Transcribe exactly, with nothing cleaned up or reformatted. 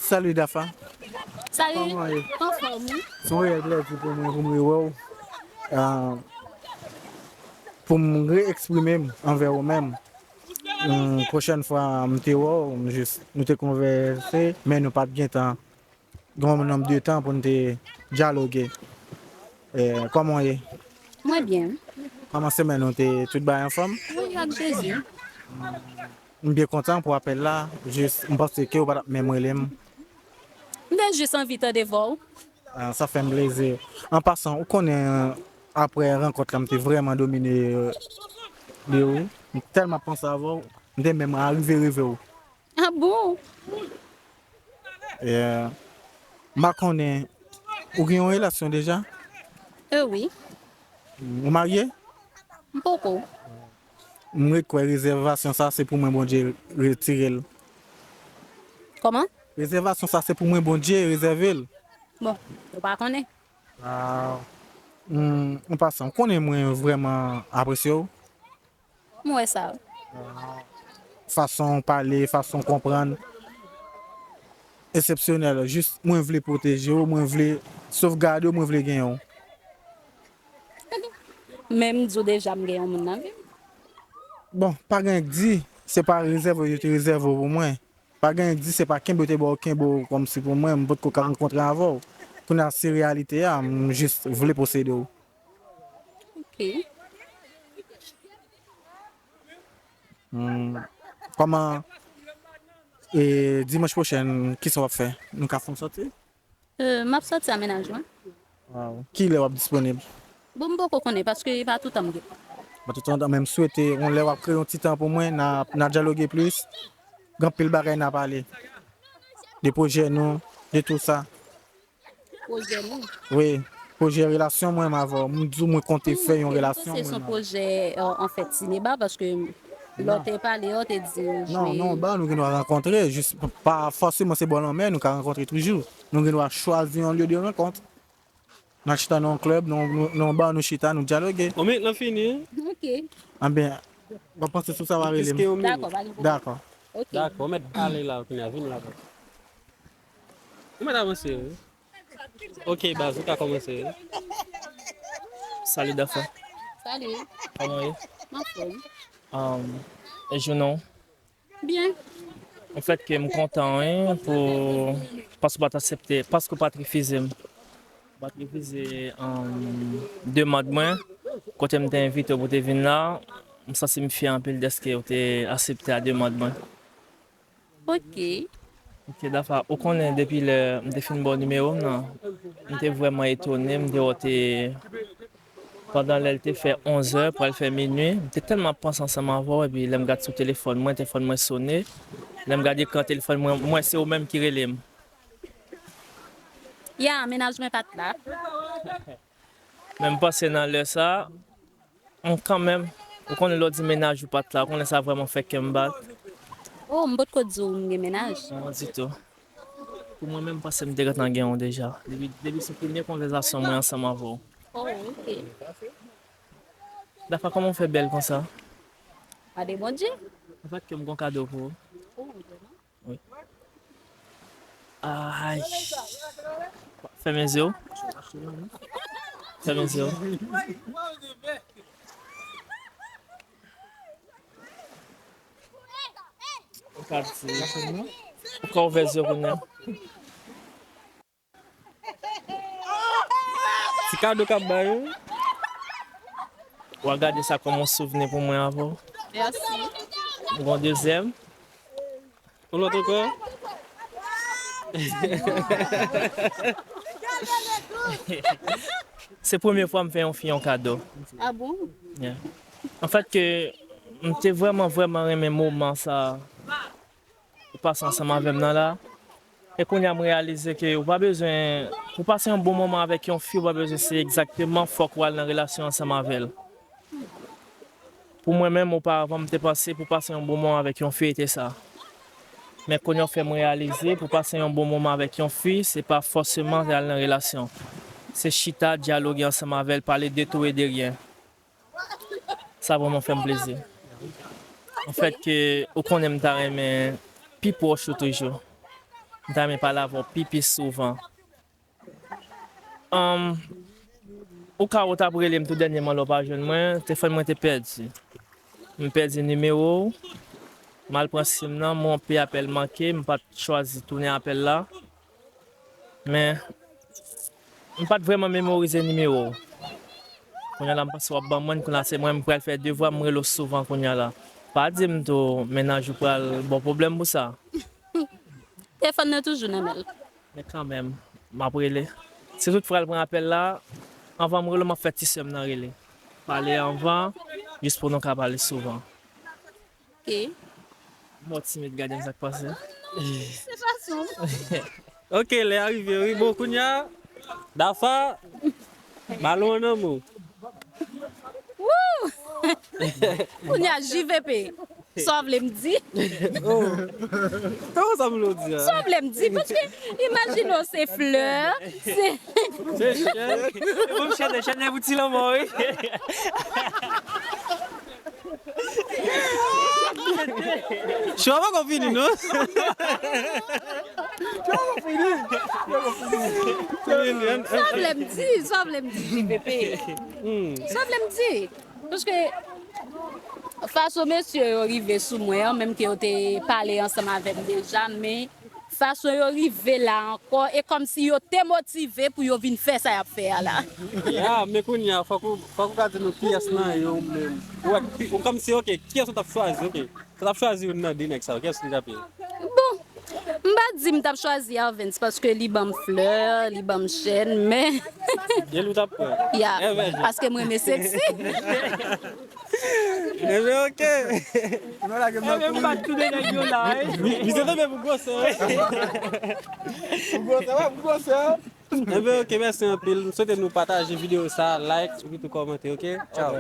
Salut Dafa. Salut. Kòman w ye? Anfòm, wi. Se yon reyèl plèzi pou mwen pou m rewè w. Ah, pou m re-eksprime m anvè ou menm. Hmm, pwochèn fwa m te wè w, m jis, nou te konvèse, men nou pa t gen tan, gen yon nonb de tan pou n te dyaloge. Eh, kòman w ye? Mwen byen. Kòman semèn ou te, tout bagay anfòm? Wi, ak Jezi. M byen kontan pou apèl la, jis m panse ke w pa t ap menm rele m. M te jis anvi tande vwa w. Ah, sa fè m plezi. An pasan, ou konnen, aprè rankont la, m te vrèman domine, euh, de ou. M tèlman panse avè w, m te menm arive reve w. Ah bon? Yeah. M pa konnen, ou gen yon relasyon deja? Euh, wi. Ou marye? M poko. M ret kwè rezèvasyon sa se pou mwen Bondye retire l. Kòman? Rezèvasyon sa se pou mwen Bondye rezève l. Bon, ou pa konnen. Ah, hmm, an pasan, ou konnen mwen vrèman apresye w. M wè sa. Fason w pale, fason w konprann, eksepsyonèl. Jis, mwen vle pwoteje w, mwen vle sovgade w, mwen vle genyen w. Men m di w deja, m gen yon moun nan vi m. Bon, pa gen di, se pa rezève yo te rezève w pou mwen. Pa gen di, se pa kenbe yo te ba w kenbe w kòmsi pou mwen, m potko ka rankontre avè w. Kounye a, se reyalite a, m jis vle posede w. Ok. Hmm. Kòman, e, dimanch pwochèn, kisa w ap fè? Nou ka fè yon sòti? Euh, m ap sòti a mennaj mwen. Wow. Kilè w ap disponib? Bon, m poko konnen, paske e pa toutan m gen. Pa toutan, men m swete, yon lè w ap kreye yon ti tan pou mwen, n a, n a dyaloge plis. Gen anpil bagay n a pale. De pwojè nou, de tou sa. Pwojè nou. Wi, pwojè relasyon mwen avè w. M di w mwen konte fè yon relasyon mwen avè w. Se yon pwojè, euh, an fèt, sinema, paske lè w te pale, w te di w jwe. Non, non, ba nou gen dwa rankontre, jis p-, pa fòseman se bò lanmè, nou ka rankontre toujou. Nou gen dwa chwazi yon lye de rankont. N a chita nan yon klèb, nan, nan, nan yon ba, nou chita, nou dyaloge. Yon minit lan fini. Ok. Anben, w ap panse sou sa, w a rele m. Dakò, pa gen pwoblèm. Dakò. Ok. Dakò, ou mèt pale la, kounye a, vin la. Ou mèt avanse, wi. Ok, baz, ou ka kòmanse, wi. Salut, Dafa. Salut. Kòman w ye? M anfòm. Um, e jounen w? Byen. Anfèt, ke m kontan, wi, pou, paske w pa t aksepte, paske w pa t refize m. Ou pa t refize, um, demann mwen, kote m te envite w pou w te vin la. M santi m fyè anpil dèske w te aksepte a demann mwen. Ok. Ok, Dafa, ou konnen depi lè m te fin ba w nimewo m nan, m te vrèman etone, m te wè w te, pandan lè l te fè onzè, pral fè minui, m te tèlman ap panse ansanm avè w, epi lè m gad sou telefòn mwen, telefòn mwen sone, lè m gad ekran telefòn mwen, m wè se ou menm ki rele m. Ya, mennaj mwen pa t la. Men m panse nan lè sa, m kanmenm, ou konnen lè w di mennaj ou pa t la, ou konnen sa vrèman fè kè m bat. Oh, m potko di w m gen mennaj. Non, ditou. Pou mwen menm, m panse m te gentan gen yon deja. Depi, depi sou premye konvèsasyon mwen ansanm avè w. Oh, ok. Dafa, kòman w fè bèl konsa? Pa de Bondye. Anfèt, ke m gon kado pou ou. Oh, vrèman? Wi. Ay. Fèmen zye w. Fèmen zye w. Ou ka di. Ou ka ouvè zye w kounye a. Ti kado k ap bay ou. W a gade sa kòm yon souvni pou mwen avè w. Mèsi. M gon dezyèm. Yon lòt ankò? Se premye fwa m fè yon fi yon kado. Ah bon? Yeah. Anfèt ke m te vrèman, vrèman renmen moman sa. Ou pase ansanm avè m nan la. E kounye a, m reyalize ke ou pa bezwen, pou pase yon bon moman avèk yon fi, ou pa bezwen se egzakteman fòk ou al nan relasyon ansanm avè l. Pou mwen menm, oparavan, m te panse pou pase yon bon moman avèk yon fi, e te sa. Men kounye a, ou fè m reyalize, pou pase yon bon moman avèk yon fi, se pa fòseman al nan relasyon. Se chita, dyaloge ansanm avè l, pale de tou e de ryen. Sa vrèman fè m plezi. Anfèt, ke ou konnen m ta renmen pi pwòch ou toujou. M ta renmen pale avè w pi, pi souvan. Anm, ou ka ou t ap rele m tou dènyèman lè w pa jwenn mwen, telefòn mwen te pèdi. M pèdi nimewo w, m al pran sim nan, m wonpe apèl manke, m pa t chwazi tounen apèl la. Men, m pa t vrèman memorize nimewo w. Kounye a la, m panse w ap ban mwen, kounye a se mwen, m pral fè devwa, m rele w souvan kounye a la. Pa di m tou, mennaj ou pral ba w pwoblèm pou sa. Telefòn nan toujou nan men l. Men kanmenm, m ap rele. Si toutfwa l pran apèl la, anvan m rele w, m ap fè ti sè m nan rele. Pale anvan, jis pou nou ka pale souvan. Ok. Mò timid, gade m sa k pase. Se fason. Ok, lè a rive, wi. Bon, kounye a, Dafa, balon an nan men w. Woo! Kounye a, J V P. Sa w vle m di? Oh. Kòman sa m vle w di a? Sa w vle m di? Paske imajine w se flè, se Se chèn. Se bon, chèn, chèn pou ti lanmò, wi. Show a poko fini, non? Show a poko fini. Sa w vle m di? Sa w vle m di, J V P? Hmm. Sa w vle m di? Paske fason mesye yo rive sou mwen an, menm ke yo te pale ansanm avè m deja, men fason yo rive la ankò, e kòmsi yo te motive pou yo vin fè sa y ap fè a la. Ya, men kounye a, fòk ou, fòk ou ka di nou kiyès nan yo menm. Ou wè, ou kòmsi, ok, kiyès ou t ap chwazi, ok. Sa t ap chwazi youn nan de nèg sa yo, kiyès ou t ap ye? Bon, m pa di m t ap chwazi Arvens paske li ban m flè, li ban m chèn, men Gen lou t ap pran. Ya, Enben, jan. Paske m renmen seksi. Enben, ok. Nou lage m nan Enben, m kouri. Bat tou de nèg yo la, wi. Misye tonbe pou gwosè, wi. Pou gwosè, wi, pou gwosè. Enben, ok, mèsi anpil. M swete nou pataje videyo sa, like, epi tou kòmante, ok? Tchao.